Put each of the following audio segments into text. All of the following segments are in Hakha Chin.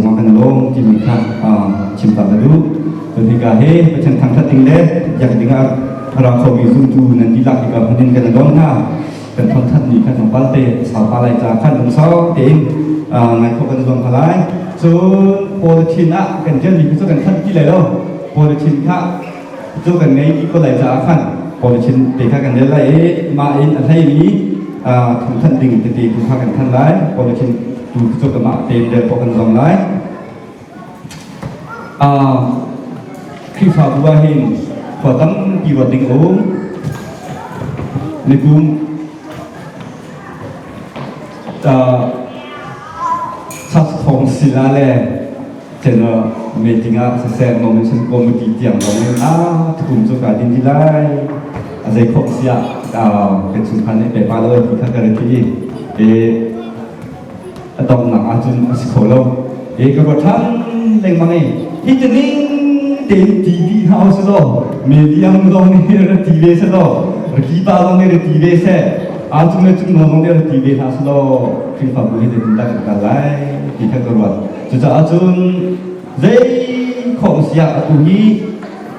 cungah kan lawm timi kha chim ta ka duh. Cun hika hi Pathian thangṭhat ding le biak ding ah a ra khomi zumtu nan dihlak hika hmun in kan i lawm hna. Kan thawngthat ni kha tlawmpal te saupa lai ca khan lungsau tein ngai khawh kan zuam hna lai. Cun polythene ah kan ṭialmi khi cu kan thanh ti lai lo. Polythene kha cu kan ngei ti ko lai caah khan polythene te kha kan rel lai i mah in a hleimi thawngthanh ding tete tu kha kan thanh lai. Polythene tu cu kanmah tein rel khawh kan zuam lai. Khrihfabu ah hin khua tampi ruat ding a um. Nikum Church Council ah le general meeting ah siseh nomination committee tiang zong in a tukum cu ka din ti lai. A zei khawh si ah kan chungkhar nih pe pa lo ti kha ka rat i a donghnak ahcun a si kho lo. E ka ruat ṭhan lengmang i hi tining tein TV hna u selaw media zong nih ra ti ve selaw rakipa zong nih ra ti ve seh aa cung le cung zong nih ra ti ve hna selaw Khrihfabu hi zeitindah kan kal lai ti kha ka ruat. Cucaah cun zei khawh si ah atu hi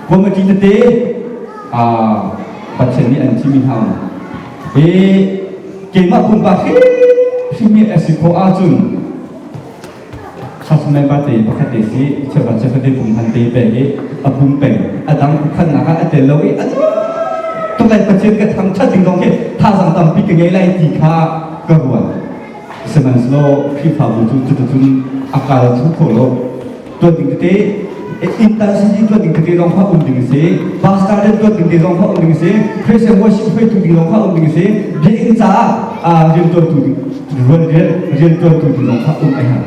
committee tete Pathian nih an thimi hna hi keimah pumpak hrimhrim hi a si khawh ahcun church member te pakhat te si cheuhra cheukhat te pum han te pek i a pum peng a dang khannak ah a tel lo i a tuk lai Pathian ka thangṭhat ding zong khi thazaang tampi ka ngei lai ti kha ka ruat. Sihmanhsehlaw Khrihfabu cu cuticun a kal thu kho lo. Tuan ding tete intensity tuan ding tete zong kha um ding a si. Pastor le tuan ding te zong kha um ding a si. Christian worship hruaitu ding zong kha um ding a si. Biakinn caah riantuantu ding riantuantu ding zong kha um a herh.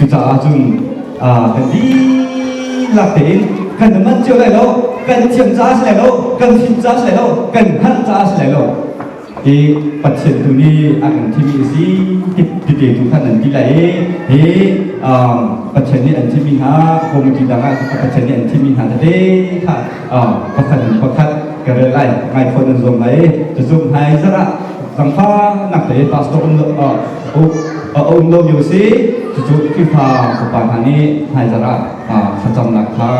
Cucaah cun kan dihlak tein kan man cio lai lo, kan thiam caah si lai lo, kan fim caah si lai lo, kan hngalh caah si lai lo. Hi Pathian tu nih a kan thimi a si ti te tu khan nan ti lai i hi Pathian nih an thimi hna committee dang ah Pathian nih an thimi hna tete kha pakhat in pakhat ka rel lai ngai phone nan zuam lai cucu hmai zarh ah zangfa nak te pastor um um lo lio si cucu Khrihfa upa hna nih hmai zarh ah thlacamnak kha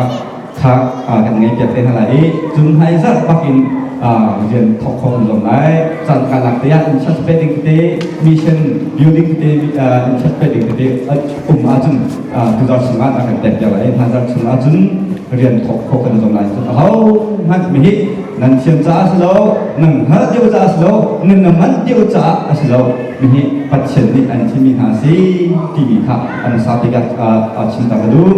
kha kan ngei piak te hna lai i cun hmai zarh bak in rian thawk kho kan zuam lai. Caan kalak te ah interest pe ding tete, mission building tete, interest pe ding tete um ahcun tuzar chungah a kan pek piak lai i hmai zarh chung ahcun rian thawk kho kan zuam lai. Cun aho hmanh mihi nan thiam caah si lo, nan hngalh deuh caah si lo, nan na manh deuh caah a si lo, mihi Pathian nih an thimmi hna si timi kha an sa tikah a chim ta ka duh.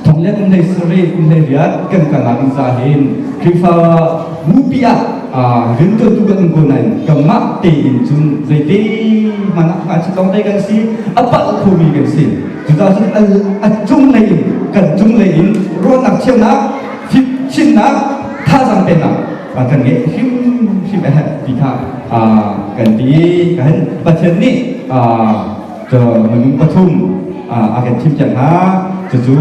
Thong le kum hlei sarih, kum hlei riat kan kalnak ding ca hin Khrihfa bupi ah riantuantu kan um ko nain kanmah tein cun zeite hmanh ah ngaichia lawng te kan si, a palh khomi kan si. Cucaah cun a cunglei in kan cunglei in ruahnak cheunak, fimchimnak, thazaang peknak kan ngeih hrimhrim a herh ti kha kan ti. Kan Pathian nih minung pathum a kan thimpiak hna. Cucu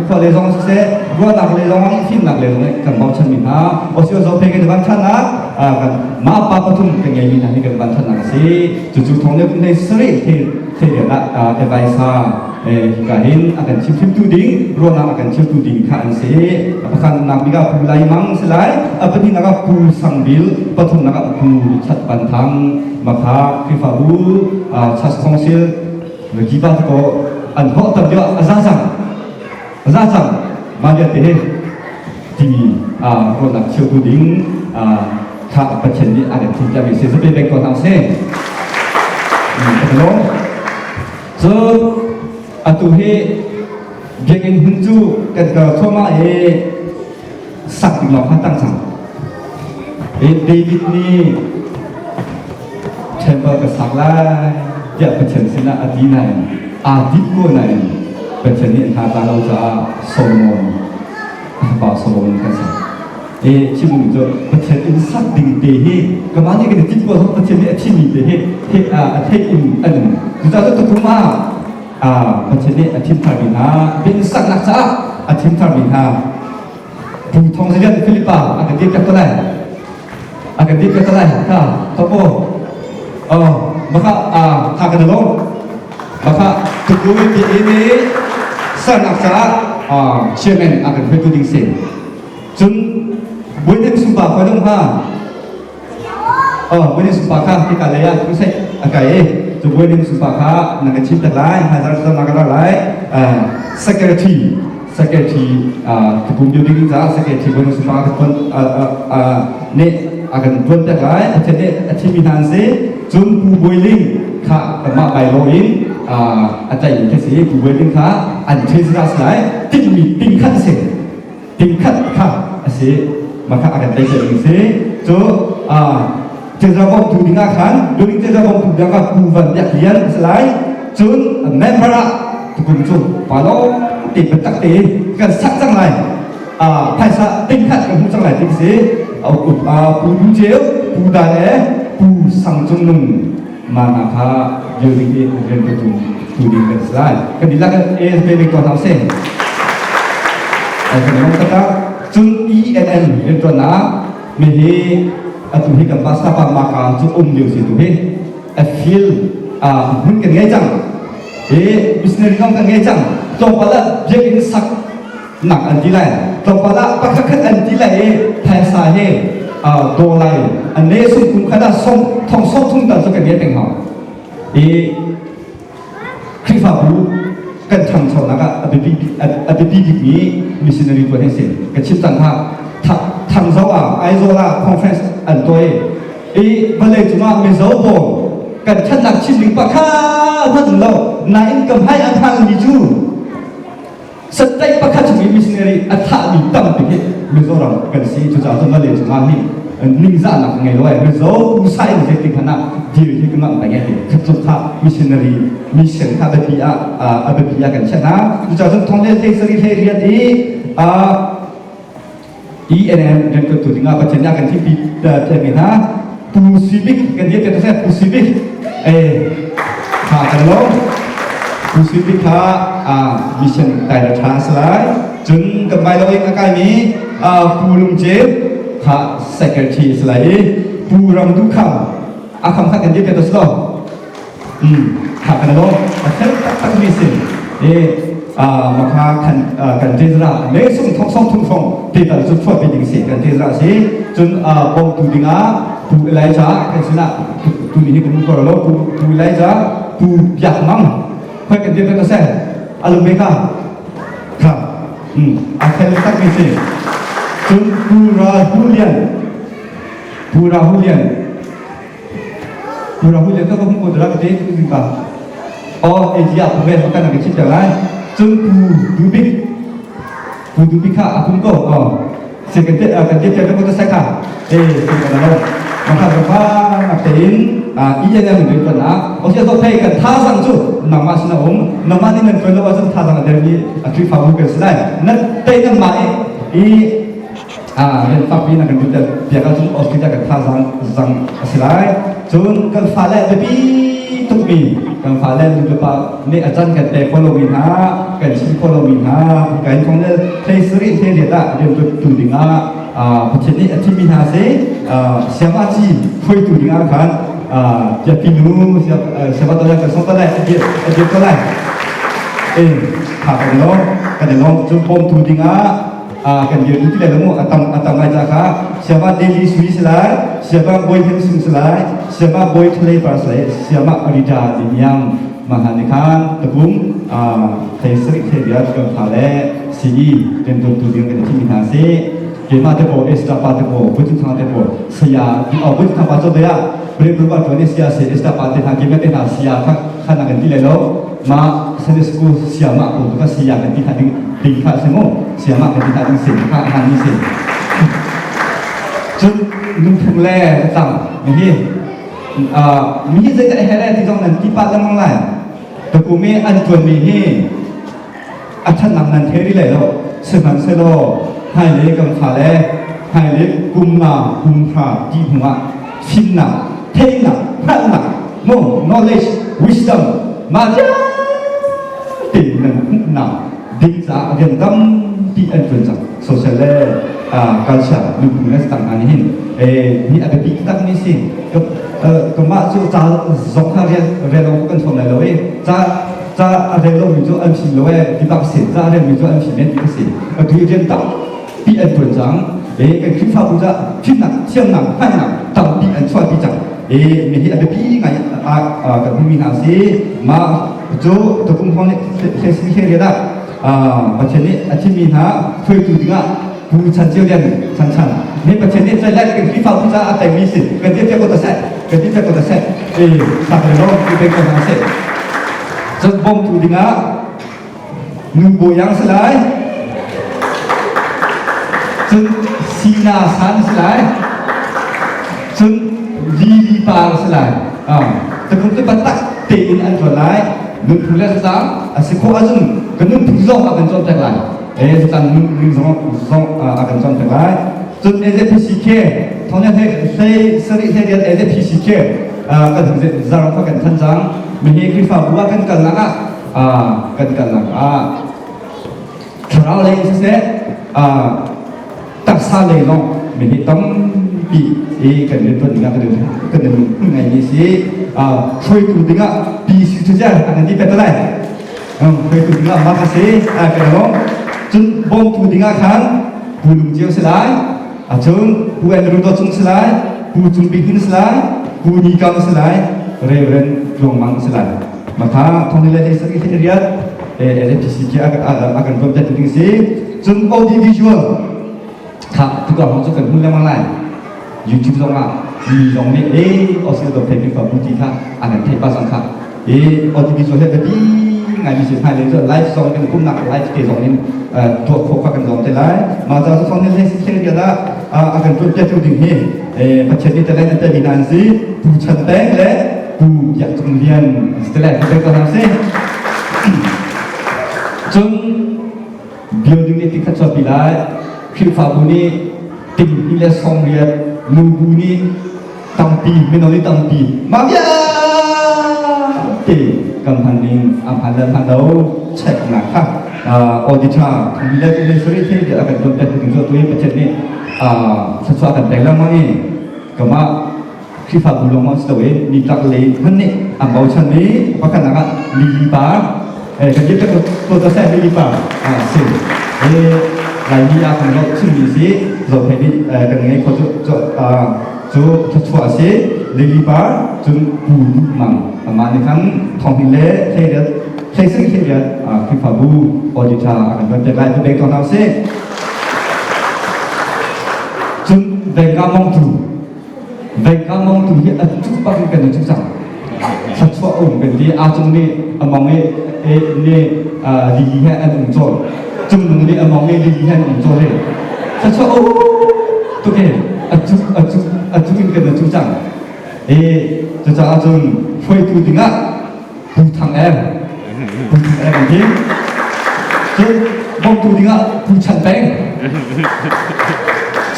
khua le zong siseh, ruahnak le zong, fimnak le zong kan bochanmi hna osio zo phe kan vanthannak kan mah pa pathum kan ngeimi hna hi kan vanthannak a si. Cucu thong le kum hlei sarih thei ah advisor hika hin a kan chimhrimtu ding, ruahnak a kan chimtu ding kha an si. Pakhat nak bik ah Pu Lai Mang si lai, a pahnihnak ah Pu Sang Bil, pathumnak ah Pu Chat Pan Thang. Makha Khrihfabu Church Council Kipa ko an hawh tam deuh a za cang, a za cang mah vialte hi timi ruahnak cheutu ding kha Pathian nih a kan thim piakmi si zapi peng ko hna usih. Ka Cun atu hi biakinn hmun cu kan kal thluahmah i sak ding lawng kha tang cang. David nih temple ka sak lai tiah Pathian sinah a ti nain aa timh ko nain Pathian nih hna tla lo caah Solomon a fapa Solomon kan sak. E chim cu Pathian inn sak ding te hi kamah nih kan i timh ko Pathian nih a thimi te hi a theih in an um. Cucaah tukum ah Pathian nih a thim tharmi hna biakinn saknak caah a thim tharmi hna Pu Thong Zalian Philipa a kan dir piak to lai. A kan dir piak to lai. Kha topo. Oh, maka tha kan lo. Maka tukui ti ini Sernak caah chairman a kan hruaitu ding si. Cun Buinem Sumpa khoi dong ha. Oh, Buinem Sumpa kha hika lei ah thu sai a kai i cu Buinem Sumpa kha na kan chim tak lai, hmaizar cu na kan ra lai. Secretary secretary tukum building caah secretary Buinem Sumpa ka tuan nih a kan tuan tak lai. Pathian nih a thimi hna an si. Cun Pu Bawi Ling kha kanmah bailo in a tlaihmi khi si. Pu Bawi Ling kha an treasurer si lai. Tinhmi tingkhat a si. Tingkhat kha a si. Mah kha a kan tlaih ding si. Cu treasurer bawmtu ding ah khan building treasurer bawmtu ding ah Pu Van Biak Lian a si lai. Cun member ah tukum cu pa lawng te biatak te kan sak cang lai. Phaisa tingkhat kan hmuh cang lai ti si. Pu Du Ceu, Pu Dan e, Pu Sang Cung Nung mana kha building i rian tu tu ding kan si lai. Kan dihlak in ASB bik tuah hna usih. Kan ngong taktak. Cun ENN riantuannak mi hi atu hi kan pastor pa maka cu um lio si tu hi a feel hmun kan ngei cang. Hi missionary zong kan ngei cang. Tlawmpal ah biakinn sak nak an ti lai tlawmpal ah pakhat khat an ti lai i phaisa he daw lai an ne sung kum khat ah song thong song thum tal cu kan nge peng hau i Khrihfabu kan ṭhangchonak ah a biapi a biapi bikmi missionary tuan hi si ka chim cang kha Thangzo ah Aizawl ah conference an tuah i vawlei cungah Mizo pawl kan ṭhatnak chim ding pakhat hmanh um lo nain ka hmai a phanmi cu State pakhat chung i missionary a thahmi tampi hi Mizoram kan si. Cucaah cun vawlei cungah hi ningzahnak ngei lo ai Mizo usa in zeitik hmanh ah dir hi ka ngamh peng ti. Khat kha missionary mission kha biapi ah a biapi ah kan chiah hna. Cucaah cun thong le hlei sari hlei riat i ENN riantuantu dingah Pathian nih a kan thimpi thiammi hna Pu Sui kan dir te Pu Sui eh kha kan lo Pu Sui kha mission tai la tha a lai cun kan bai lo in a kaimi Pu Lung Ce kha secretary a si lai i Pu Ram Du Kham a kham kha kan dir te lo Kha kan lo a fel taktak mi si i makha kan kan tezra me sung thong song thung phong te tal cu chuah pi ding si kan tezra si cun bawmtu dingah Pu Elijah kan sinah tu ni hi kan ko lo Pu Pu Elijah Pu Biak Mang khoi kan dir ka se alum me kha kha a fel tak mi si cun Pu Rahul Lian Pu Rahul Lian Pura hu le ka hung ko dra te tu ka. O Asia pu ve kan ka chim lai. Cun pu dubik pu dubik kha apum ko o se kan te kan te te ko ta sai kha e se kan lo ma kha ba ma te in a i ya ni ben na o sia to phei kan tha sang chu nangma sina um nangma ni nan ko lo wa tha sang der mi a kri fa bu kan silai na te na ma i rian fakpi na kan lut piak ahcun Australia kan thazaang zang a si lai. Cun kan fale biapi tukmi kan fale nu le pa nih a can kan pek khawh lomi hna kan chim khawh lomi hna hika in thong le hlei sarih hlei riat ah rian tu dingah Pathian nih a thimmi hna si siama ci hruaitu dingah khan biapi nu siama to kan song to lai a dir ko lai eh tha kan lawm kan i lawm cun bawmtu dingah kan dir ti le mu atam atam lai ca kha siama daily sui si lai siama boy hem sung si lai siama boy thlei par si lai siama arita diniang mahani khan takum thei srik thei biat kan pha le CE kan ton tu ding kan thimi hna si keima te po esta pa te po butin thang te po saya o butin thang pa cho de ya bre bre pa to ne sia se esta pa te na ke te na sia kha kha na kan ti le lo ma Sunday school siamah ko tu ka siya kan ti kha ding ding kha si mu siamah kan ti kha ding si kha han ni si cun nunphung le tlang mi hi mi hi zeidah he le ti zong nan ti pa lengmang lai tukum i an tuan mi hi a ṭhatnak nan thei rih lai lo sihmanhsehlaw hmailei kan fale hmailei kum nga kum hra ti hnuah fimnak theihnak hngalhnak mo knowledge wisdom mah vialte nan hmuhnak ding caah rian tampi an ṭuan cang social le culture nunphung le tang hna nih hin hi a biapi tak mi si kamah cu ca zong kha rian rian kan chom lai lo i ca. Ca a rel lomi cu an fim lo ee ti bak si. Ca a relmi cu an fim ee ti ka si. Atu i rian tampi an ṭuan cang. E kan Khrihfabu ca fimnak, thiamnak, hngalhnak tampi an chuahpi cang. E mi hi a biapi ngai kan hmumi hna si. Mah cu tukum hong nih hlesi he rian ah Pathian nih a thimmi hna hruaitu dingah Pu Chan Cio Lian Chan Chan nih Pathian nih tlai kan Khrihfabu caah a pekmi si. Kan ti ko ta seh. Kan ti ko ta seh. E sak le lo ti pek ko hna seh. Cun bawmtu dingah nu bawiang si lai. Cun Sina san si lai. Cun Lili par si lai. Tukum cu biatak tein an ṭuan lai. Nunphung le zatlang a si khawh ahcun kan nunphung zong a kan cawnpiak lai. E zatlang nunphung zong zong a kan cawnpiak lai. Cun AZPCK thawngnya hlei sarih hlei rian AZPCK kan zarang kha kan than cang. Mihi Khrihfabu ah kan kalnak ah kan kalnak ah thlarau lei siseh taksa lei zong mihi tampi i kan riantuan dingah kan kan ngai mi si hruaitu dingah PC cu a kan ti pet lai hruaitu dingah mak a si kan lawm cun bawmtu dingah khan pu lung cio si lai acun pu Andrew Do Cung si lai pu Cung Bik Hin si lai pu Ni Kang si lai Reverend Tluang Mang si lai maka thong le le sari riat LPC ki a kan tuan ding si cun audio visual kha tuka hong cu kan hmu lengmang lai YouTube zong ah mi zong nih e Australia do thei fa bu ti kha an kan thei pa zong kha e audio visual he biapi ngai mi si hmai le cu live zong kan pumnak live te zong in tuah khawh kha kan zong te lai ma za cu thong le si thil bia a kan tuan piak tu ding hi Pathian nih talent an pekmi hna an si Pu Chan Peng le Pu Biak Cung Lian si te lai ko hna si cun building nih tikhat chuahpi lai Khrihfabu nih ting le sawmriat nubu nih tampi mino nih tampi mah vialte kan hman ning a hman le hman lo checknak kha auditor le le suri thil a kan tuan pek ding cu tu hi Pathian nih thluachuah kan pek lengmang i kamah Khrihfabu lawng si lo i mi tlak lei hmanh nih an bochan mi pakhat nak ah Lili Par kan dir ko ko ta seh Lili Par si Laimi ah kan zoh chimmi si zohthei nih kan ngei kho cu cu thluachuah a si Lili Par cun Pu Duh Mang amah nih khan thawng le thleiret thleising thleiret Khrihfabu auditor a kan tuan pek lai tu bek ko hna usih cun Vengka Mongtu Vengka mongtu hi a cuk bak in kan i cuk cang. Thluachuah um kan ti. A cung nih a mong i e nih lili he an um cawl. Cungnung nih a mong i lili he an um cawl i thluachuah um tuk e a cuk a cuk a cuk in kan i cuk cang. E cucaah cun hruaitu dingah Pu Thang Em Pu Thang Em an ti. Cun bawmtu dingah Pu Chan Peng.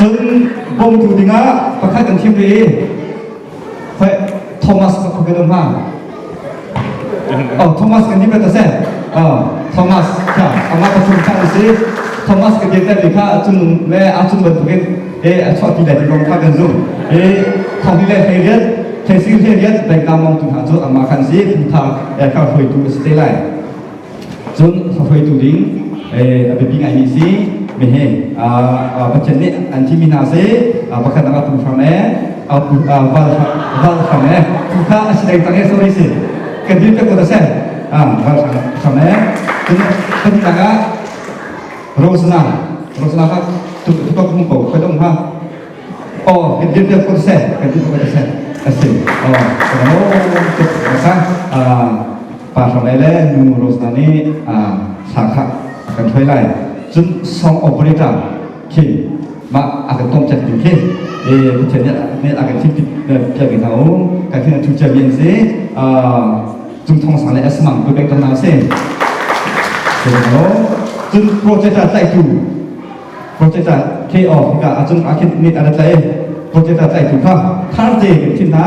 Cun bawmtu dingah pakhat kan thim ve i Hoi Thomas ka khuakan um ha. Oh Thomas kan di ta seh. Oh Thomas kha amah pathum kha an si. Thomas ka dir ter kha cun le a cun bantukin e a chuah ti le ti kong kha kan zum. E thong le hlei riat Thleising hlei riat Bengka mongtu hna cu amah khan si phungtha kha hruaitu a si te lai. Cun hruaitu ding a biapi ngaimi si mehe Pathian nih an thimi hna si pakhat nak a pu hrang e val val hrang e tu kha a si deng cang e sorry si kan dir te ko ta se val hrang e cun pahnihnak ah Rosana Rosana kha tu tu ko ko ko dong ha Oh, kan dir piak ko seh, kan dir ko seh. Asi. Oh, oh, tuk masa pa hram le nu Rosna nih thla kha kan thloi lai. Cun song operator khi ma a kan tom chat ding khi e Pathian nih a kan thim piak ding hna u. Kan khin thu chia mi si. Cung thong sang le asmang tu bek na si. Cun project tlaitu Project ah KO hika ahcun a khin nit a rat lai project ah tlaitu kha thar te kan thim hna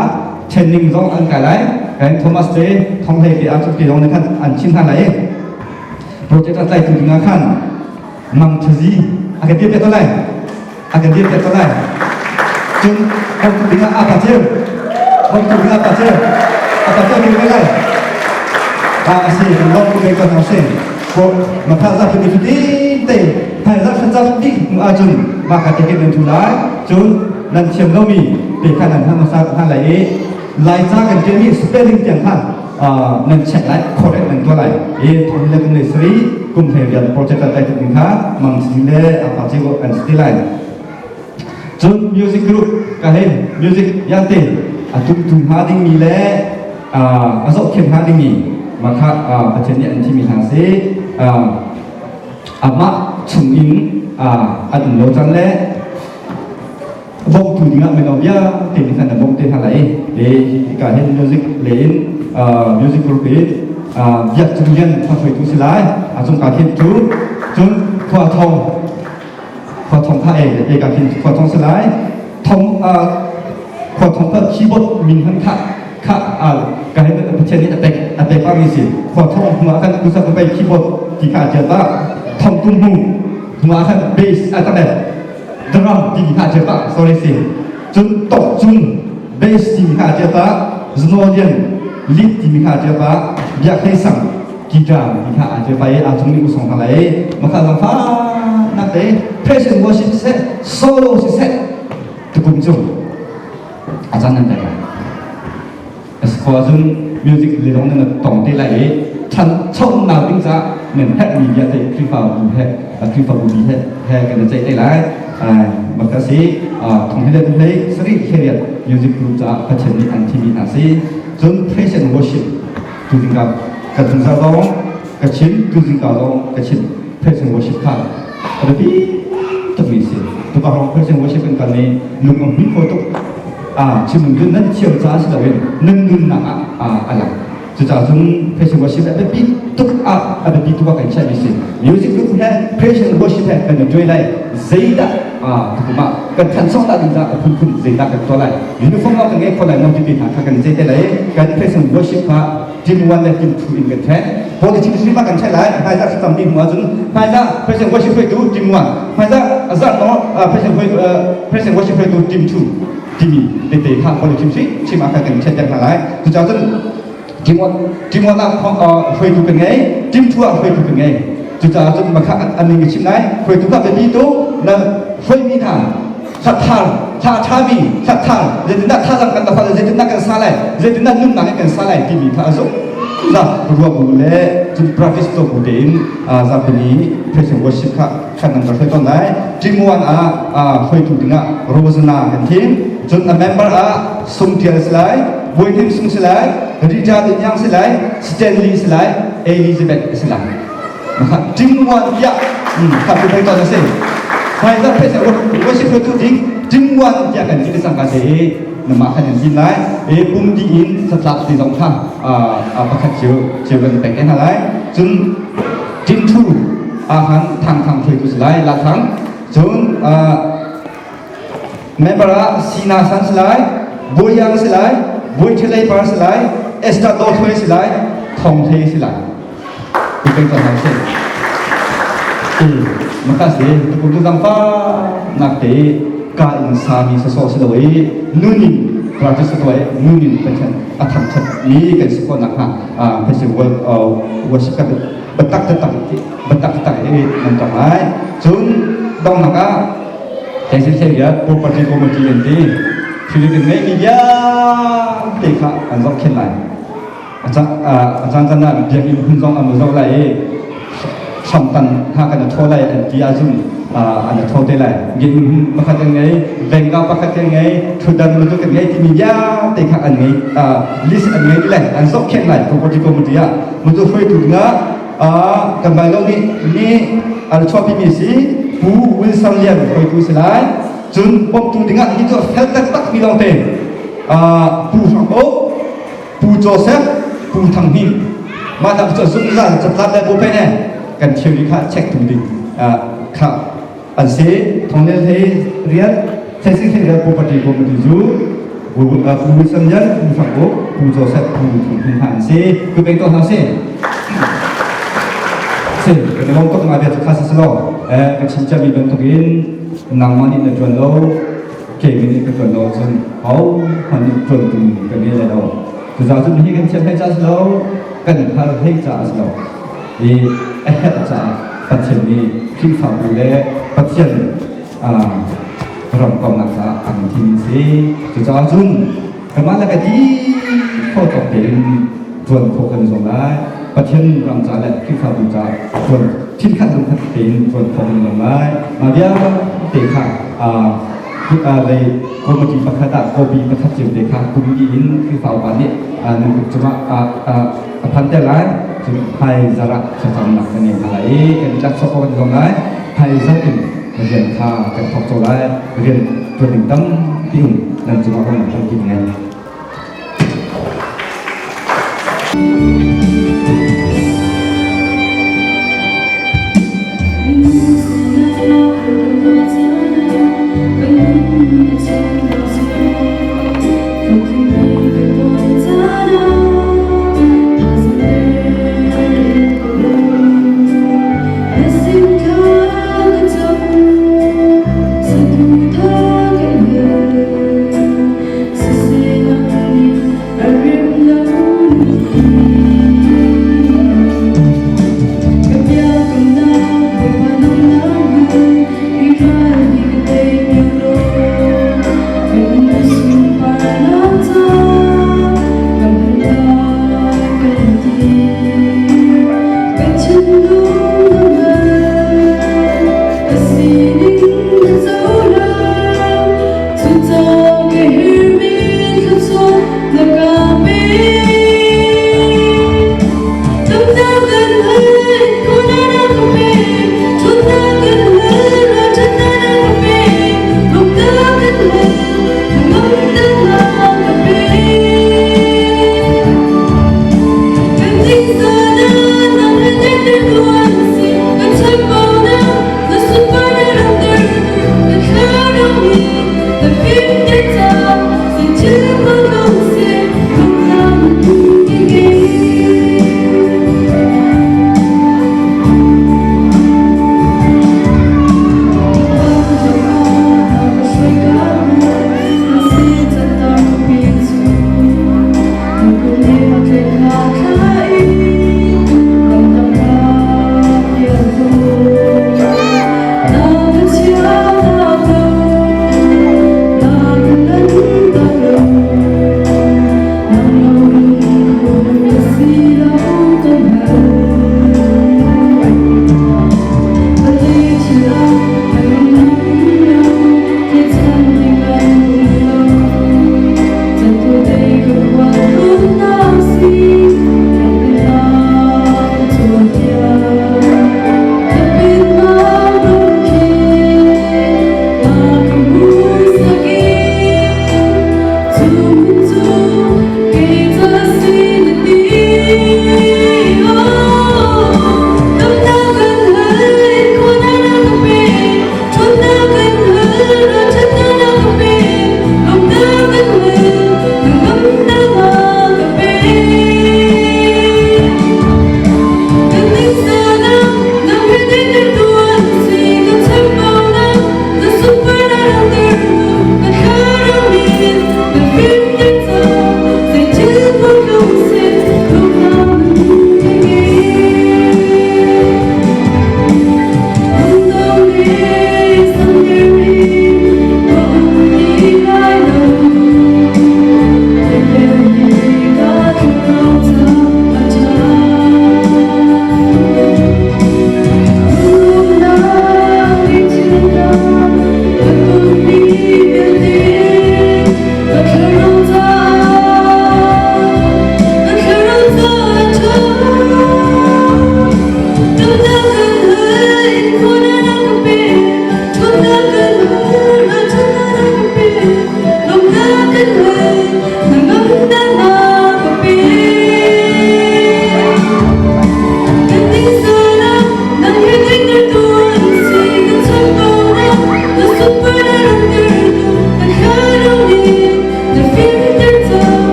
training zong an kai lai kan Thomas te Thong Hlei te ahcun ke zong nih khan an chim hna lai project ah tlaitu ding ah khan Mang Thazi a kan dir te lai a kan dir te lai cun bawmtu ding ah apa ceu bawmtu ding ah apa ceu apa ceu ding lai. A si kan lawm ko ko hna si. Ko makha za fi fi te thai za thlacam dih hnu ahcun mah ka te nan thu lai. Cun nan thiam lomi te kha nan hman hmasa hna lai i Laica kan ṭialmi spelling tiang kha nan check lai, correct nan tuah lai. I thong le kum le sari kum hlei rian project kan tlai tuk ding kha mang si le apa ci an si ti lai. Cun music group ka hei music yante a tumtu hnga dingmi le a zohkhenh hnga dingmi mah kha Pathian nih an thimi hna si. Amah chungin an um lo cang le bawmtu dingah mino vialte nih khan an bawmh te hna lai i hika hin music lei in music group in Biak Cung Lian khua hruaitu si lai a cung ka khin cu cun khua thong khua thong kha e e ka khin khua thong si lai thong khua thong kha keyboard min han kha kha ka hin Pathian nih a pek a mi si khua thong hnu ah khan kusa ka pei keyboard ti kha a tial ta thong tum hnu hnu ah khan bass a tak drum timi kha a ṭial pah sorry si cun tok cung bass timi kha a ṭial pah znolian lead timi kha a ṭial pah biak hlei sang guitar ti kha a ṭial pah i aa cung nih usong hna lai makha zong fa nak te praise and worship siseh solo siseh tukum cu a caan nan pek lai Khua cun music le zong nan tong te lai i ṭhanchonak ding caah nan herhmi vialte Khrihfabu he Khrihfabu bi he he kan i ceih te lai. Maka si thong hi le hlei sarih heriat music group caah Pathian nih an thimi hna si. Cun praise and worship tu zingka ka zungzal zong ka chim tu zingka zong ka chim praise and worship kha a biapi tukmi si. Tuka hrawng praise and worship kan kal ni lung a hmui kho tuk. Chim cun nan thiam caah si loin nan nunnak ah a lang. Cucaah cun praise and worship a biapi tuk ah a biapi tuk ah kan chiahmi si. Music group he praise and worship he kan enjoy lai. Zeidah tukum ah kan thancho dah ding caah a phunphun zeidah kan tuah lai. Uniform ah kan ngei kho lai maw ti hna kha kan zei te lai. Kan praise and worship kha team 1 le team 2 in kan then. Politics hrim ah kan check lai. Hmaizah thlacam ding hnu ahcun hmaizah praise and worship hruaitu team 1, hmaizah zarh no praise and worship hruaitu team 2 timi tete kha politics si chim ah kan check hna lai. Cucaah cun team 1 team 1 ah hruaitu kan ngei, team 2 ah hruaitu kan ngei. Cucaah cun makha an ning chim lai. Hruaitu kha biapi tu na hruaimi hna Hlathar, hla ṭhami, hlathar, zeitindah thazaang kan dapat, zeitindah kan sa lai, zeitindah nunnak in kan sa lai timi kha a zung za ruah bu le cun practice to bu tein zapi nih praise and worship kha khan nan rak hruai tawn lai. Team 1 ah hruaitu dingah Rosana kan thim. Cun a member ah Sung Tial si lai, Bawi Hnim Sung si lai, Rita Din Yang si lai, Stanley si lai, Elizabeth si lai. Ṭingmuan tiah kha tu pei ton a si. Hmaizarh pei worship tu ding ṭingmuan tiah kan ti te cangka te i namah khan an tin lai. E pum di in satlak ti zong kha pakhat cio cio kan pek te hna lai. Cun ṭingṭhu ahhan thang thang thoi tu si lai la thang. Cun member ah Sina San si lai, Bawi Yang si lai, Bawi Ṭhelei Par si lai, Esther Daw Thluai si lai, Thong Hlei si lai. Peng cang hna sih. Maka si tukum tu zangfa nak te ka in sami sasawh si lo i nunin practice tuah i nunin Pathian a thangthat mi kan si khawh nakhnga Pathian worship kan biatak taktak biatak taktak i nan tong lai. Cun donghnak ah Taisin Thei property committee an ti thil kan ngeihmi vialte kha an zohkhenh lai. A caan caan ah biakinn hmun zong an zoh lai i hramtan hna kan thaw lai an ti ahcun an thaw te lai. Biakinn hmun pakhat kan ngei, vengka pakhat kan ngei, thutdan bantuk kan ngei timi vialte kha an ngei list an ngei lai, an zohkhenh lai property committee ah. Mutu hruaitu dingah kan bai lo nih nih an chuahpimi si Pu Wilson Lian hruaitu si lai. Cun bawmtu dingah hi cu fel taktak mi lawngte Pu Hrang O Pu Joseph Pu Thang Hnin mah hna cu zungzal catlap le bupe ne kan theory kha check tu ding kha an si thonglel hei rian thesi hei rian property committee cu Pu Wilson Lian Pu Hrang O Pu Joseph Pu Thang Hnin hna an si ku peng to hna si si kan i lawm tuk ma bia cu kha si selaw ka chim ciami bantukin nangmah nih na ṭuan lo keimi nih ka ṭuan lo ahcun hohmanh nih ṭuantu kan ngei lai lo. Cucaah cun hi kan thiam hlei ca si lo. Kan har hlei caah a si lo. I a herh caah Pathian nih Khrihfabu le Pathian ram kaunak caah an thim si. Cucaah cun kanmah le ka ti kho tawk tein ṭuan khawh kan i zuam lai. Pathian ram ca le Khrihfabu ca ṭuan thinkhat lungkhat tein ṭuan khawh kan i zuam lai. Mah vialte kha lei committee pakhat ah copy pakhat cio te kha kum in Khrihfa upa nih nan kut cungah a phan te lai. Cun hmai zarh ah thlacamnak kan ngei hna lai i kan i tlak sawk kan zuam lai. Hmai zarh in rian kha kan thawk colh lai. Rian ṭuan ding tampi um nan cungah kan tampi ngei.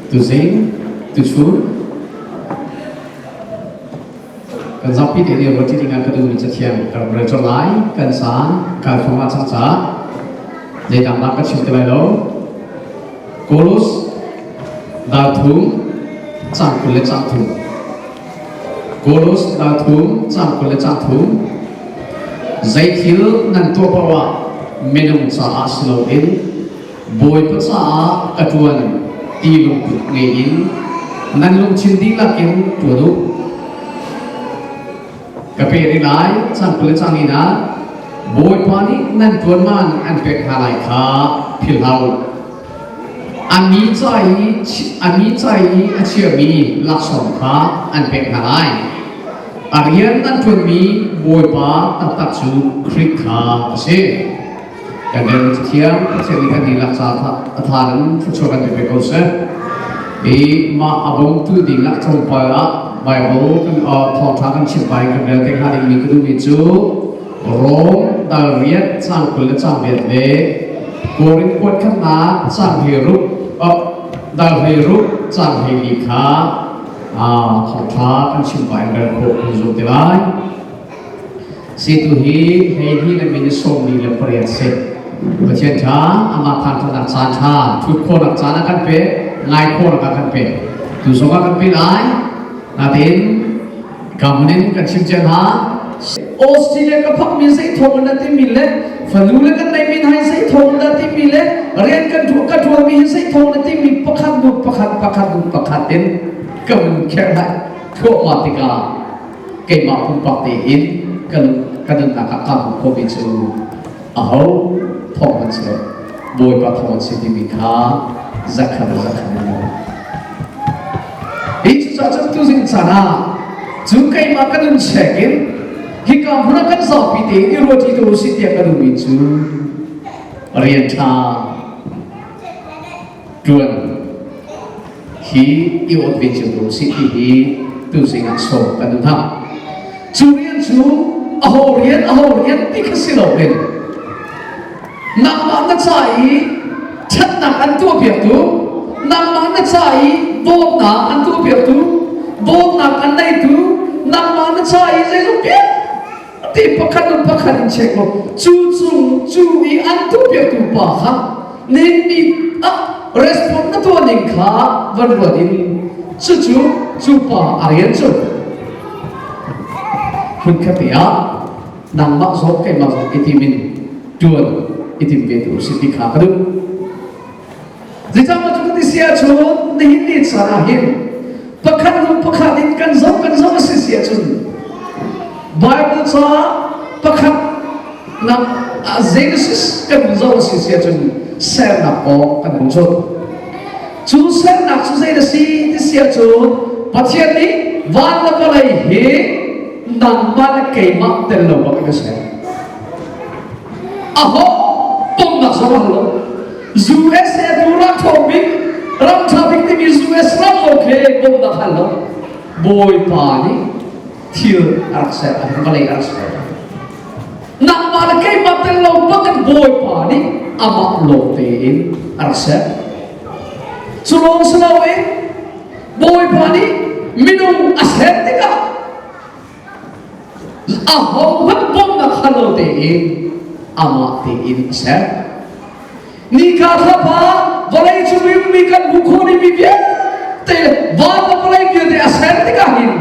Tuzing, tuchun, kan zapi te nih roti ding ah ka duhmi cathiang ka rak rel colh lai kan caan kai thong ah cang caah zeidang dah ka chim ti lai lo Kolus dal thum cang 20 le cang thum Kolus dal thum cang 20 le cang thum zeithil nan tuah paoh ah minung caah si loin Bawipa caah ka ṭuan ti lungput ngei in nan lungthin dihlak in ṭuan u. Ka pe rih lai, cang 20 le cang in ah Bawipa nih nan ṭuan man an pek hna lai kha philh hlah u. A mi ca i a mi ca i a chiami laksawng kha an pek hna lai. A rian nan ṭuanmi Bawipa taktak cu Khrih kha a si. Kan rel thiam Pathian nih kan dihlak ca a tha in thluachuah kan pe ko seh. I mah a bawmtu ding ah tlawmpal ah Bible kan thawngṭha kan chim pai kan rel te hnga dingmi ka duhmi cu Rom dal riat cang 20 le cang riat le Korin kuat khatnak cang he ruk dal he ruk cang he li kha thawngṭha kan chim pai rel khawh kan zum te lai. Situ hi hei hi na min 48 si. Pathian ṭha, amah thangṭhatnak caan ṭha, ṭhut khawhnak caan a kan pek, ngai khawhnak a kan pek. Tu zong a kan pe lai. Natin kam in kan chim cia hna. Australia ka phak mi zei thawng na timi le fanu le kan nei min hai zei thawng na timi le rian kan ka ṭuan mi hi zei thawng na timi pakhat hnu pakhat pakhat hnu pakhat in ka mun kher lai. thluahmah tikah keimah pumpak tein kan ka nunnak ah kaa hmuh khawhmi cu aho thawng hmanh si lo Bawipa thawng an si timi kha zakhat zakhat in lo. Hi cucaah cun tuzing caan ah cu keimah ka nun check in hika hmun ah kan zapi tein i ruahṭi tu usih tiah ka duhmi cu rian ṭha ṭuan hi i awt ve cio ko usih ti hi tuzing ah sawm kan duh hna. Cu rian cu aho rian aho rian ti kha si loin nangmah na ca i ṭhatnak an tuahpiaktu nangmah na ca i dawtnak an tuahpiaktu dawtnak an neitu nangmah na ca i zeizong vialte pakhat in pakhat in check law cu cung cu i an tuahpiaktu pa kha nin ah respond na tuah ning kha van ruat in cucu cu pa a rian cu hmunkhat te ah nangmah zong keimah zong i tim in tuan i tim ve tu si ti kha ka duh. Zeicahtiah cu ti si ahcun nihin ni caan ah hin pakhat hnu pakhat in kan zoh kan zoh a si si ahcun Bible ca pakhat nak Genesis kan zoh a si si ahcun sernak kong kan hmu colh. Cu sernak cu zei a si ti si ahcun Pathian nih van le vawlei hi nangmah le keimah tel lo bak in a ser. Aho pomnak zong a lo. USA tu ram ṭhawng bik, ram ṭha bik timi US ram lo khi bawmhnak hal lo. Bawipa nih thil a rak ser, vawlei a rak ser. Nangmah le keimah tel lo bak in Bawipa nih amah lawng tein a rak ser. Cu lawng si loin Bawipa nih minung a ser tikah ahohmanh bawmhnak hal lo tein amah tein a ser. Nika thlapa vawlei cung i ummi kan hmuh khawh dingmi vialte van le vawlei vialte a ser tikah hin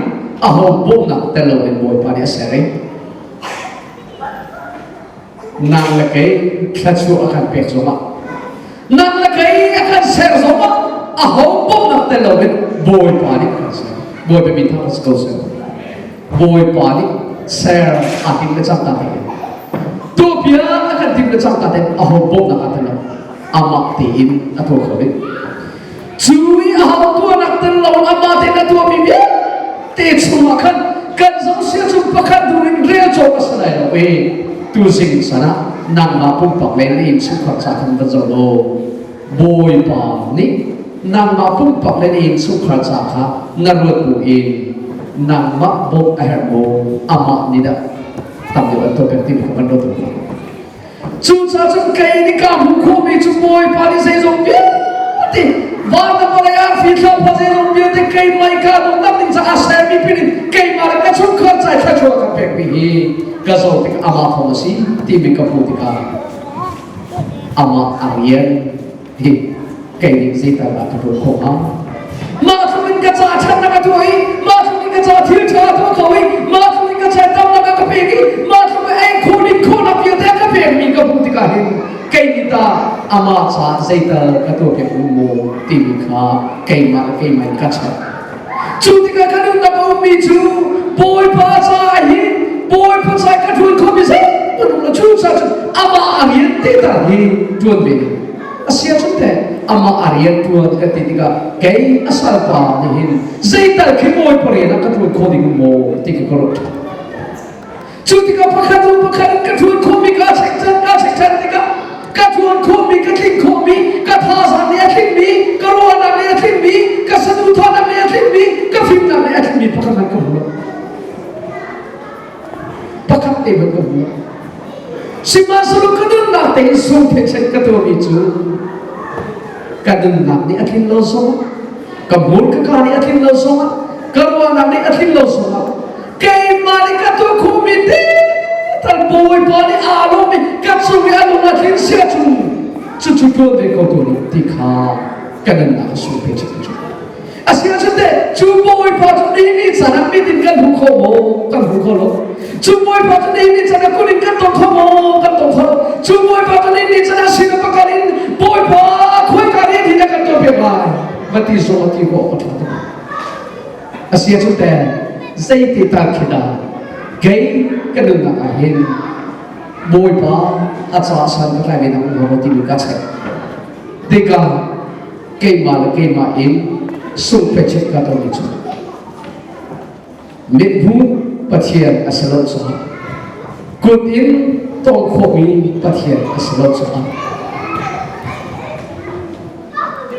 aho bawmhnak tel loin Bawipa nih a ser i nang le kei thluachuah a kan pek zongah nang le kei a kan ser zongah aho bawmhnak tel loin Bawipa nih a kan ser. Bawipa min thang si ko seh. Bawipa nih ser aa tim le cangka te tuahbia a kan tim le cangka te aho bawmhnak ah tel lo amah tein a tuah kho ding. Cu i aho tuahnak tel lo amah tein a tuahmi vialte chungah khan kan zoh sia cu pakhat duh in rel cawk a si lai lo i tuzing san ah nangmah pumpak le na innchungkhar ca khan van zoh law Bawipa nih nangmah pumpak le na innchungkhar ca kha na ruat bu in nangmah bawmh a herh maw amah nih dah tam deuh an tuah pek timi kha van ruat u. Cucaah cun kei nih ka hmuh khawhmi cu Bawipa nih zeizong vialte van le vawlei arfi thlapa zeizong vialte keimah i kaa dawtnak ding caah a sermi pin in keimah le ka chungkhar ca i thluachuah a kan pekmi hi ka zoh tikah amah thawng a si timi ka hmuh tikah amah a rian hi kei nih zeital dah ka tuah khawh hnga? Mah tluk in ka ca ṭhatnak a tuah i mah tluk in ka ca thil ṭha a tuah kho i mah tluk in ka ca damnak a ka pek i mah tluk in ei khawh ning khawhnak vialte a ka pekmi ka hmuh tikah hin kei nih tah amah caah zeital ka tuah piak u maw timi kha keimah le keimah in ka check. Cu tikah ka nunnak a ummi cu Bawipa caah hin Bawipa caah ka ṭuan khawhmi zeihmanh um lo cu caah cun amah a rian te tal hi ṭuan ve ding. A si ahcun teh amah a rian ṭuan kan ti tikah kei a salpa nih hin zeital khi Bawipa rian ah ka ṭuan khawh ding maw ti khi ka ruat ṭhan. Cu tikah pakhat hnu pakhat in ka ṭuan khawhmi kaa check ṭhan kaa check ṭhan tikah ka ṭuan khawhmi ka tlinh khawhmi ka thazaang nih a tlingmi ka ruahnak nih a tlingmi ka saduhthahnak nih a tlingmi ka fimnak nih a tlingmi pakhat hmanh ka hmu lo. Pakhat te hmanh ka hmu lo. Sihmanhsehlaw ka nunnak tein sungphecheck ka tuahmi cu ka nunnak nih a tlin lo zongah ka hmur ka ka nih a tlin lo zongah ka ruahnak nih a tlin lo zongah keimah nih ka tuah khawhmi te tal Bawipa nih aa lawm i ka cung i a lung a tlin sia cu cucu tuan ve ko tuah ti kha ka nunnak a sungphecheck cu Asiahcun teh cu Bawipa cu ni ni caan ah mit in kan hmu kho maw? Kan hmu kho lo. Cu Bawipa cu ni ni caan ah kut in kan tong kho maw? Kan tong kho lo. Cu Bawipa cu ni ni caan ah sin a pakal in Bawipa khawika nih hin a kan tuahpiak lai? Va ti zong a ti khawh a ṭha tuk. A si ahcun teh zeiti tal khi dah kei ka nunnak ah hin Bawipa a caah san ka tlai ve nak hnga maw timi ka check. Tikah keimah le keimah in sungpechet ka ton cu mithmuh Pathian a si lo caah kut in tawng khawhmi Pathian a si lo caah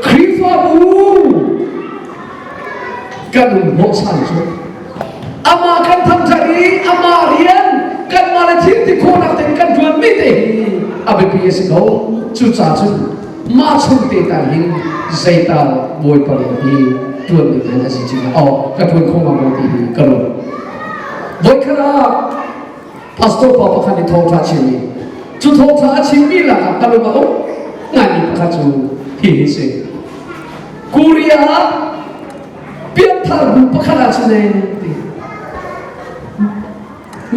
Khrihfabu kan um hnawhchan cu amah kan thangṭhat i amah rian kanmah le thil ti khawhnak tein kan ṭuanmi te hi a biapi a si ko. Cucaah cun mah chung te tal hin zeital Bawipa rian hi ṭuan ding hin a si cing oh ka ṭuan kho hnga maw ti hi ka ruat. Voikhat ah pastor pa pakhat nih thawngṭha chimmi cu thawngṭha a chimmi lakah ka lung a um ngaimi pakhat cu hi hi si. Korea ah pianthar bu pakhat ah cun ti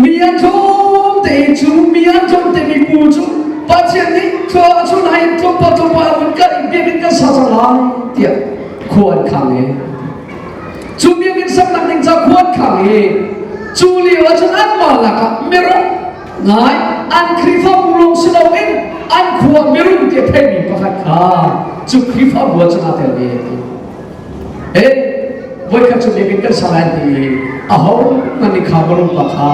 mi an tlawm te cu mi an tlawm te mi bu cu Pathian nih thlua chun hai tlawmpal tlawmpal a vun kal in biakinn kan sa cang lai tiah khua an khang i cu biakinn saknak ding ca khua an khang i cu lio ah cun anmah lakah mirum ngai an Khrihfabu lawng si loin an khua mirum ti a theimi pakhat kha cu Khrihfabu ah cun aa tel ve ti. Eh, voikhat cu biakinn kan sa lai ti i aho hmanh nih kha mirum pa kha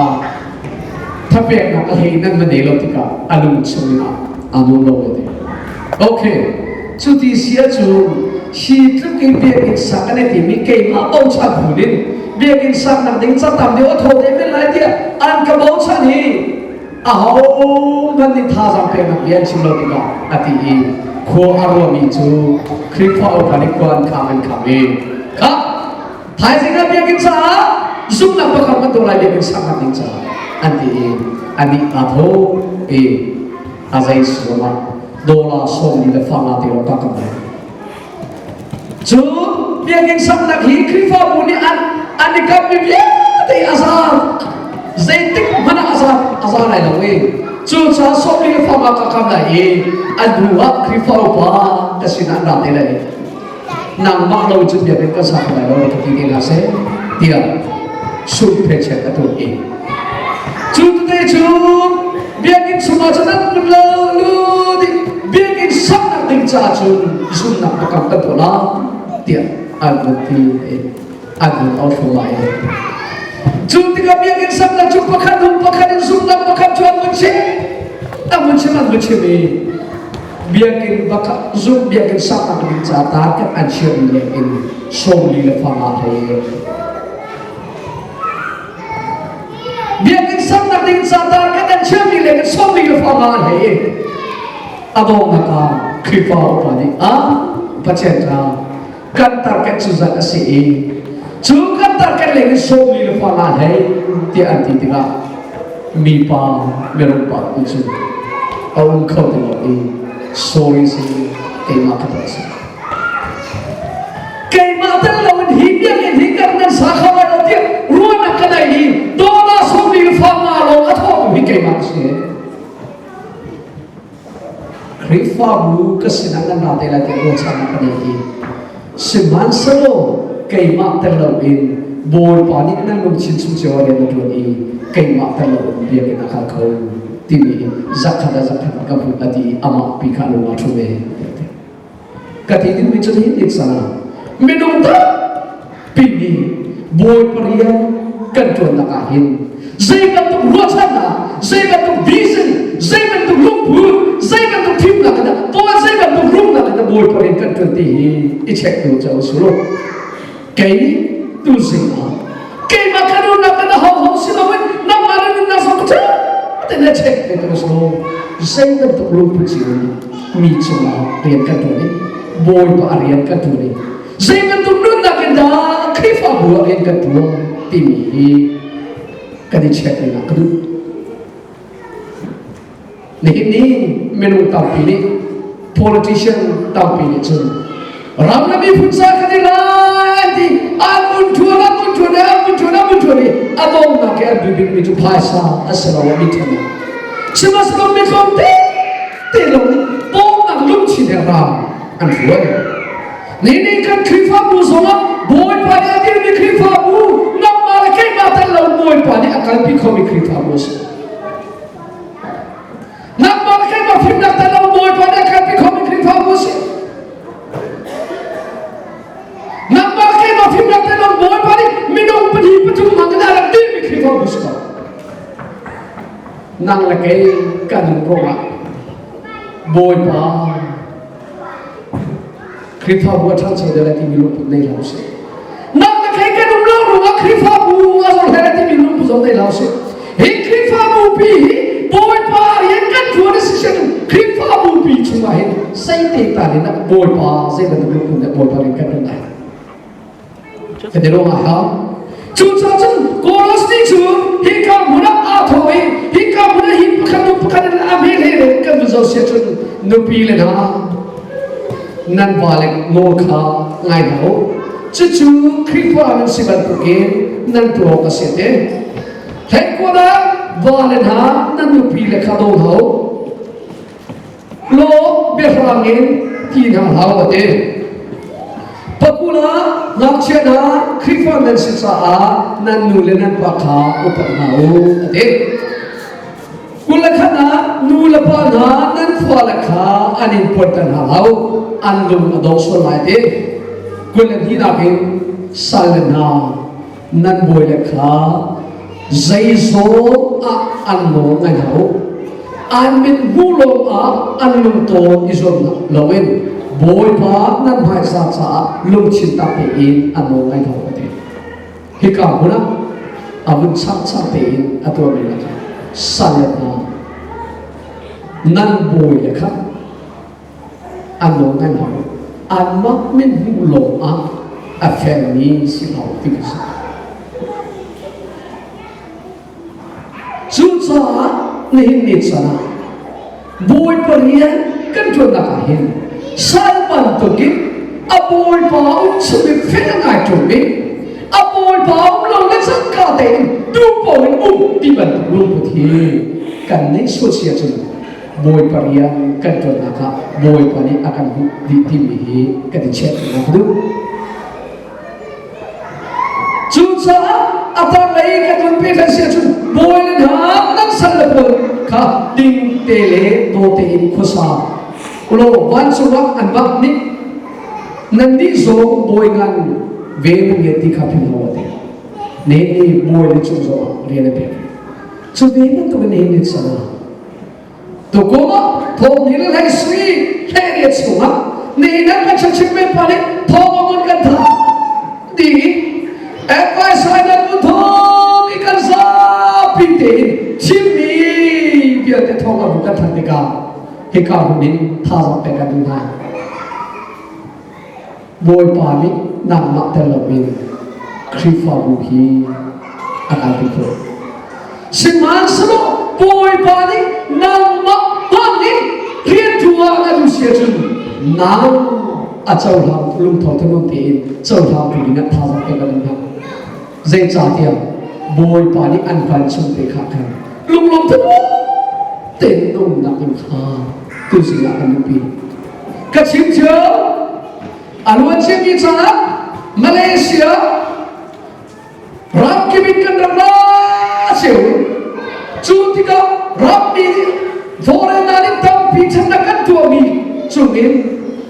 thapeknak a hlei nan va nei lo tikah a lung chung ah aa nuam lo ve ti. Okay, cu ti si ahcun hi tluk in biakinn sak an i timi keimah bochan phun in biakinn saknak ding ca tam deuh a thaw te men lai tiah an ka bochan i aho hmanh nih thazaang peknak bia an chim lo tikah a ti i khua a ruahmi cu Khrihfa upa nih khua an khang an kham i kha thaizing ah biakinn caah zumhnak pakhat kan tuah lai biakinn saknak ding caah an ti i anih aa tho i a zei sual ah dollar 40 le fanga te lawng ka kam lai. Cu biakinn saknak hi Khrihfabu nih an an i kammi vialte a za zeitik hmanh ah a za a za lai lo i cucaah 40 le fanga ka kam lai i a hnu ah Khrihfa upa ka sinah an ra te lai nangmah lo cun biakinn kan sak lai lo ka ti te hna seh tiah sulphecheck a tuah i cu tete cu biakinn chungah cun an hmun lo lu ding biakinn saknak ding caah cun zumnak pakam kan tuah la tiah an vun ti i an vun au thlu lai cu tikah biakinn saknak cu pakhat hnu pakhat in zumnak pakhat cu an vun chim an vun chim an vun chim i biakinn bak zumh biakinn saknak ding ca target an chiahmi leng in 40 le fanga hlei biakinn saknak ding ca target an chiahmi leng in 40 le fanga hlei a donghnak ah Khrihfa upa nih a Pathian ca kan target cu zat a si i cu kan target leng in 40 le fanga hlei tiah an ti tikah mipa mirung pa tu cu a um kho ti lo i sorry si keimah ka tel si keimah tel lo in hi biakinn hi kan nan sa kho lai lo tiah ruahnak ka nei i dollar 40 le fanga lawng a thawk hi keimah ka si Khrihfabu ka sinah nan ra te lai tiah ruahchannak ka nei i sihmanhsehlaw keimah tel loin Bawipa nih nan lungthin chung cio ah rian a ṭuan i keimah tel loin biakinn a kal kho timi zakhat ah zakhat ka hmuh a ti i amah pi kha lung aa ṭhu ve. Ka ti dingmi cu hi dik sana minung tampi nih Bawipa rian kan ṭuannak ah hin zei bantuk ruahchannak zei bantuk vision zei bantuk lungput zei bantuk thimnak in dah zei bantuk rumnak in dah Bawipa rian kan ṭuan ti hi i check tu ca u law kei tu zing ah keimah ka nunnak kan ho ho si loin nangmah na nunnak zong ka te na check te tu so zei bantuk lungput si mi cungah rian kan ṭuan i Bawipa a rian kan ṭuan i zei bantuk nunnak in dah Khrihfabu ah rian kan ṭuan timi hi kan i check dingah ka duh. Nihin ni minung tampi nih politician tampi nih cun ram le miphun ca kan i lai an ti an mun ṭuan an mun ṭuan an mun ṭuan an mun ṭuan i a donghnak i an bibikmi cu phaisa a si lo mi ṭhen sihmanhsehlaw mi tlawmte te lawng nih bawmnak lungthin he ram an hruai. Nihin kan Khrihfabu zongah Bawipa nih a dirmi Khrihfabu. kalpi khomi Khrihfabu a si. Nangmah le keimah fimnak tel lo Bawipa nih a kalpi khomi Khrihfabu a si. Nangmah le keimah fimnak tel lo Bawipa nih minung pahnih pathum hmang in a rak dirhmi Khrihfabu a si ko. Nang le kei kan nun ruangah Bawipa Khrihfabu a ṭhangcho deuh lai timi lungput nei hlah usih. Nang le kei kan um lo ruangah Khrihfabu a zor hlei lai timi lungput zong nei hlah usih. Hi Khrihfabu pi hi Bawipa rian kan ṭuan a si sian Khrihfabu pi chungah hin seite ta in Bawipa zei bantuk lungput dah Bawipa rian kan ṭuan lai. Kan i ruang ah hau. Cucaah cun Koros nih cu hika hmun ah aa thawh i hika hmun ah hi pakhat hnu pakhat in a hme hle in kan vun zoh sia cun nupi le hna nan vale nawl kha ngai hna u. Cucu Khrihfa nan si bantukin nan tuah awk a si te. Hleikuan ah vale hna nan nupi le kha daw hna u. Law biahrang in ti hna hlah a ti. Pakul ah ngakchia hna Khrihfa nan si caah nan nu le nan pa kha upat hna u a ti. 21 ah nu le pa hna nan fale kha an in puanter hna hlah u an lung a dong sual lai ti. 22 in sal le hna nan bawi le kha zeizawn ah an nawl ngai hna u an mit hmuh lawng ah an lungtawn i zuam loin Bawipa nan hmaisa caah lungthin tak tein an nawl ngai hna u ti hika hmun ah a vun changchang tein a tuahmi lakah sal le hna nan bawi le kha an nawl ngai hna u anmah min hmuh lawng ah a felmi si hna u ti si cucaah nihin ni chan ah Bawipa rian kan ṭuannak ah hin sal bantukin a Bawipa um chung i fel ngai ṭung i a Bawipa um lo le cangka tein duh paoh in um ti bantuk lungput hi kan neih sual si ahcun Bawipa rian kan ṭuannak ah Bawipa nih a kan hmuh dih timi hi kan i chiah ka duh. Cucaah a tanglei kan vun pek si ahcun bawi le hna nan sal le pawl kha ding te le daw tein khuasa ulaw vancung ah an bak nih nannih zong bawi ngan ve nan ngeih ti kha philh lo a ti. Ne nih bawi le cung zong ah rian a pek. Cu ve bantuk in nihin ni chan ah Tukum ah thawng ni le hlei sui hlei riat chungah nihin ah kan chimchim men pa nih thawng a mun kan thah dih i advice nan mun thawng i kan zapi tein chimmi vialte thawng a mun kan thanh tikah hika hun in thazaang pek kan duh hna. Bawipa nih nangmah tel loin Khrihfabu hi a kalpi khawh. Sihmanhsehlaw Bawipa nih nangmah hmang in rianṭuan a duh si ahcun nang a cohlang lungtho thinlung tein cohlangtu dingah thazaang pek an hna. Zeicahtiah Bawipa nih an van chung te kha khan lunglawm tein umnak in kha tuzing ah kan luhpi. Ka chim cio a luan ciami caah Malaysia ram kip in kan rak ra cio cu tikah rammi nih foreigner nih tampi ṭhatnak kan tuahmi cungin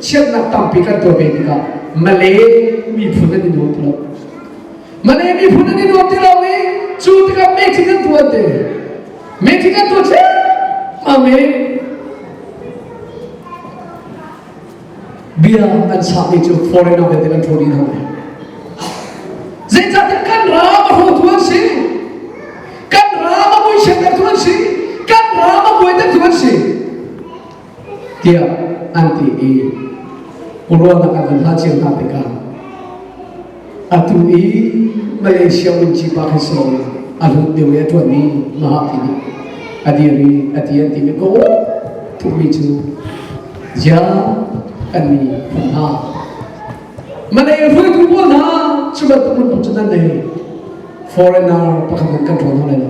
chiatnak tampi kan tuah ve tikah Malay miphun an i nuam ti lo Malay miphun an i nuam ti lo i cu tikah meeting an tuah te meeting an tuah ṭhiammam i bia an chahmi cu foreigner vialte kan ṭhaw dih hna lai. Zeicahtiah kan ram a hrawtu an si. Kan ram a muichiattertu an si. Kan ram a buaitertu an si. Tiah an ti i ruahnak an van hal cio hna tikah Atu i Malaysia Munci pa khi si loin a hlut deuh i a ṭuanmi Mahathi nih a dir i a ti an timi ka tukmi cu zia kan mi phun hna Malay hruaitu pawl hna cu bantuk lungput cu nan nei foreigner pakhat hmanh kan ṭhawn hna lai lo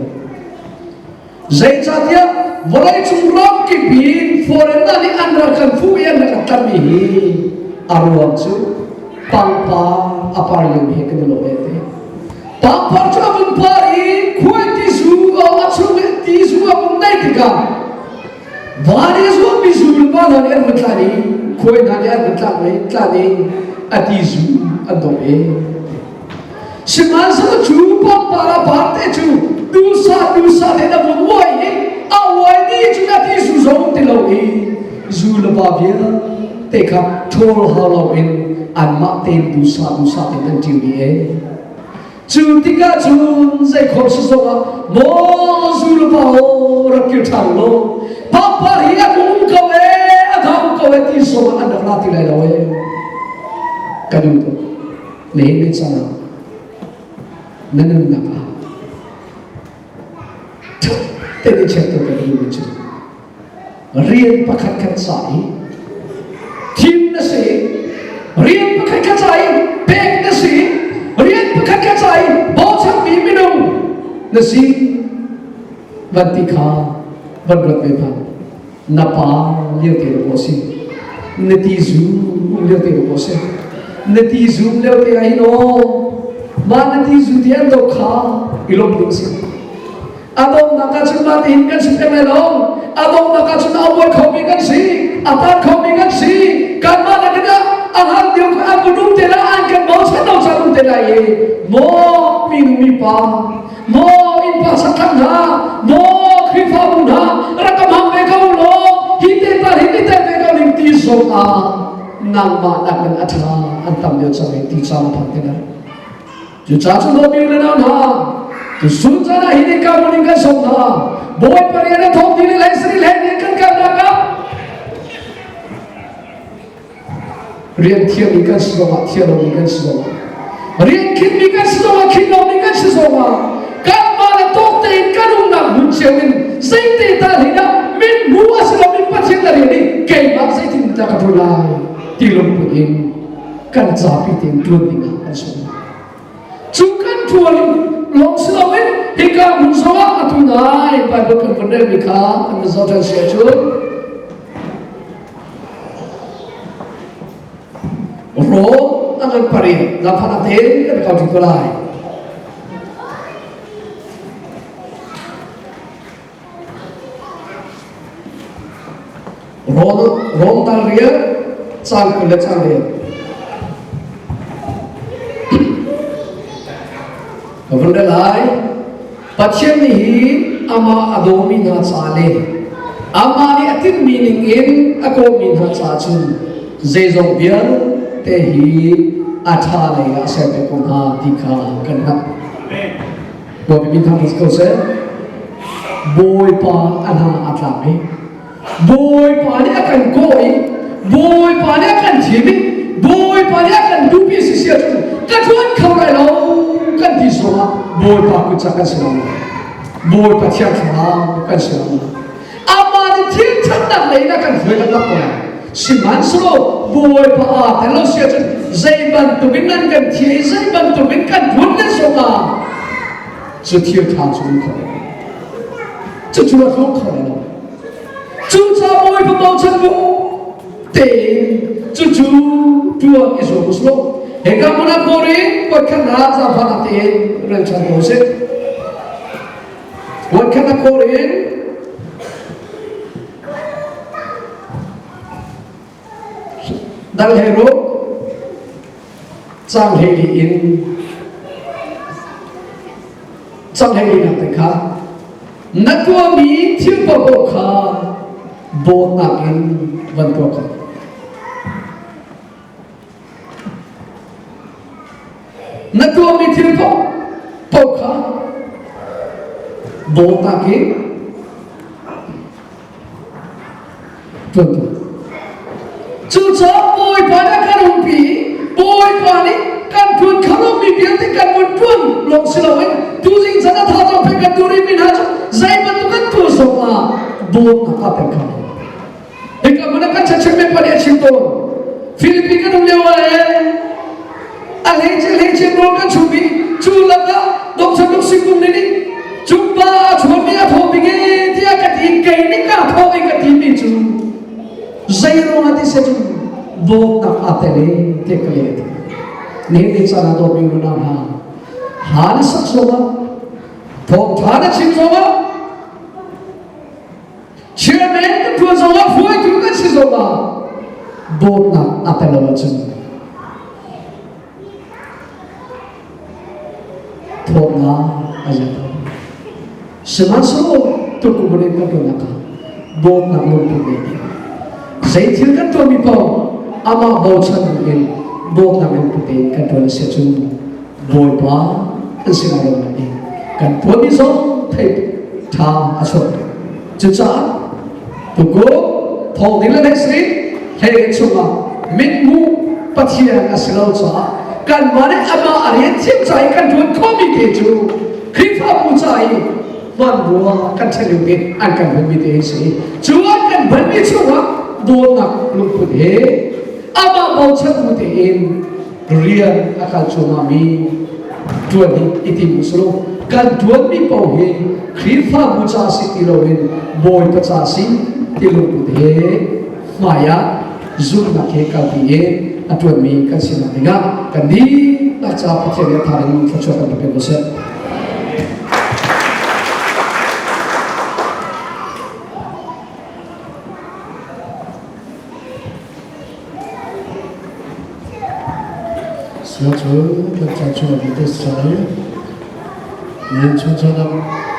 Zeicahtiah vawleicung ram kip in foreigner nih an rak kan fuh i an rak kan tlammi hi a ruang cu pangpar a par liomi he kan i lawh ve te. Pangpar cu a vun par i khuaiti zu. tikah van i zuammi zu le pa hna nih an vun tlan i khuai hna nih an vun tlak i tlan i a ti zu an dawp i sihmanhsehlaw cu pangpar a par te cu dusa dusa te na vun uai i a uai ni cu na ti zu zong ti lo i zu le pa vialte kha ṭhawl hau lo in anmah tein dusa dusa tein an ṭiu dih e. Cu tikah cun zeikhom si zongah maw zulupa aw rak kir ṭhan law pangpar hi a um ko e a thang ko e ti zongah an rak ra ti lai lo e. Ka duh tuk. Nihin ni caan ah na nunnak ah ṭhat tein i check ka duhmi cu rian pakhat khat ca i thim na si rian pakhat khat ca i pek na si rian pakhat khat ca i bochanmi minung na si van ti kha van ruat ve hmanh na pa lio te ko si na ti zum lio te ko si na ti zum lio te ai no ma na ti zu ti an do kha i lom ding si A donghnak ah cun mah tihin kan si peng lai lo. A donghnak ah cun a uar khomi kan si, a tar khomi kan si. Kanmah nakin ah a hlan deuh kha an vun um te lai, an kan bochan lo caan um te lai i maw minu mipa, maw innpa sakthlang hna, maw Khrihfabu hna rak ka hmang ve ko law hi te tal hi ni tel ve ko ning ti zong ah nangmah nakin a ṭha an tam deuh cang i ti caan a phak te lai. Cucaah cu dawtmi le nau hna, tuzun caan ah hi ni ka mun in kan sawm hna. Bawipa rian a thawk ti le hlei sari hlei nih kan kalnak ah rian thiammi kan si zongah thiam lomi kan si zongah rian khinmi kan si zongah khin lomi kan si zongah kanmah le tawk tein kan umnak hmun cio in zeite tal hin ah min hmu a si lomi Pathian na rian i keimah zeitin dah ka ṭuan lai ti lungput in kan zapi tein ṭuan ding ah kan sawm. Cu kan ṭuan lawng si loin hika hmun zongah atu nai Bible kan vun relmi kha kan vun zoh ṭhan si ahcun Rom a ngan pariat lamhnak tein kan kau ṭi ko lai. Rom dal rian cang 20 le cang rian. Ka vun rel lai. Pathian nih hi amah a dawmi hna ca le amah nih a tinhmi ning in a kawmi hna ca cun zeizong vialte hi a ṭha lei ah a ser te ko hna ti kha kan hngalh. Bawipa min thangṭhat ko seh. Bawipa a hna a tlak i Bawipa nih a kan kawh i Bawipa nih a kan thim i Bawipa nih a kan duhpi si si ahcun ka ṭuan kho lai lo kan ti zongah Bawipa kut cak kan si lo. Bawipa thiang thlarau kan si lo. Amah nih thil ṭhatnak lei in a kan hruai taktak ko lai. Sihmanhsehlaw Bawipa aa tel lo si ahcun zei bantukin nan kan thiah i zei bantukin kan phun le zongah cu thil ṭha cu um kho lo. Cucu a hlawk kho lo. Cucaah Bawipa bochan bu tein cucu ṭuan i zuam usih law hika hmun ah Korin voikhatnak zaangfahnak tein rel ṭhan ko usih. Voikhatnak Korin Dal he ruk cang he li in cang he li nak te kha na tuahmi thil paohpaoh kha dawtnak in van tuah ko. Na tuahmi thil paohpaoh kha dawtnak in tuan tuah. Cucaah Bawipa nih a kan umpi i Bawipa nih kan ṭuan kho lomi vialte kan vun ṭuan lawng si loin tuzing chan a thazaang pek kan duh rihmi hna cu zei bantuk kan tuah zongah dawtnak aa pek kho. Hika hmun ah kan chachim mi pa nih a chim tawn. Philippi kan um lio ah a hleice hleice nawl kan chum i cu lakah dongchan dong singkung nih nih cumpa a chuanmi a thaw bik e tiah ka ti kei nih ka thaw i ka ti mi cu zei ruangah ti se cun dawtnak aa tel e tiah ka leh nihin ni caan ah dawtmi unau hna hla na sak zongah thawngṭha na chim zongah. Chairman kan ṭuan zongah hruaitu kan si zongah dawtnak a tel lo ahcun thawtnak a zat lo. Sihmanhsehlaw tukum in kan ṭuannak ah dawtnak lungput ngei ding. Zei thil kan ṭuanmi paoh amah bochan in dawtnak lungput tein kan ṭuan a si ahcun Bawipa kan si lai lo nain kan ṭuanmi zong thei ṭha a chuak. Cucaah tukum thawng ding le next week hlei chungah mithmuh Pathian a si lo caah kanmah nih amah a rian thiam ca i kan ṭuan khawhmi te cu Khrihfabu ca i hmanrua kan ṭhen lio te an kan hmanmi te hi si. Cu an kan hmanmi chungah dawtnak lungput he amah bochan bu tein rian a kal cuahmahmi ṭuan hi i tim usulaw kan ṭuanmi paoh hi Khrihfabu ca si ti loin Bawipa ca si ti lungput he hmai ah zumhnak he kalpi in a ṭuanmi kan sinak dingah kan dihlak ca Pathian nih a thar in thluachuah kan pe ko seh. Siangchun kan caan chung ah te sai nin chung caan ah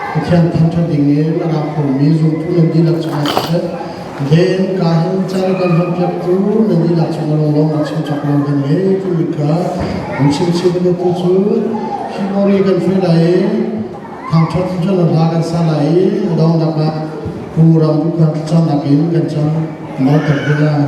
Pathian thangṭhat ding in a rak khomi zumtu nan dihlak cungah siseh len ka hin caan kan hmanpiaktu nan dihlak cungah lunglawmnak chim cawk lo kan ngei timi kha an chim chih bantuk tu cu hi mori kan hruai lai i thangṭhat cun hla kan sa lai i a donghnak ah Pu Ram Duhkhan thlacamnak in kan cam nauter ding ah.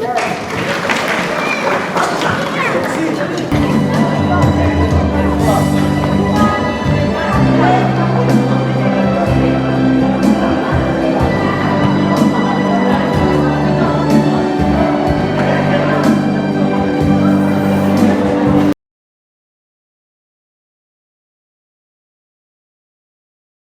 Amen.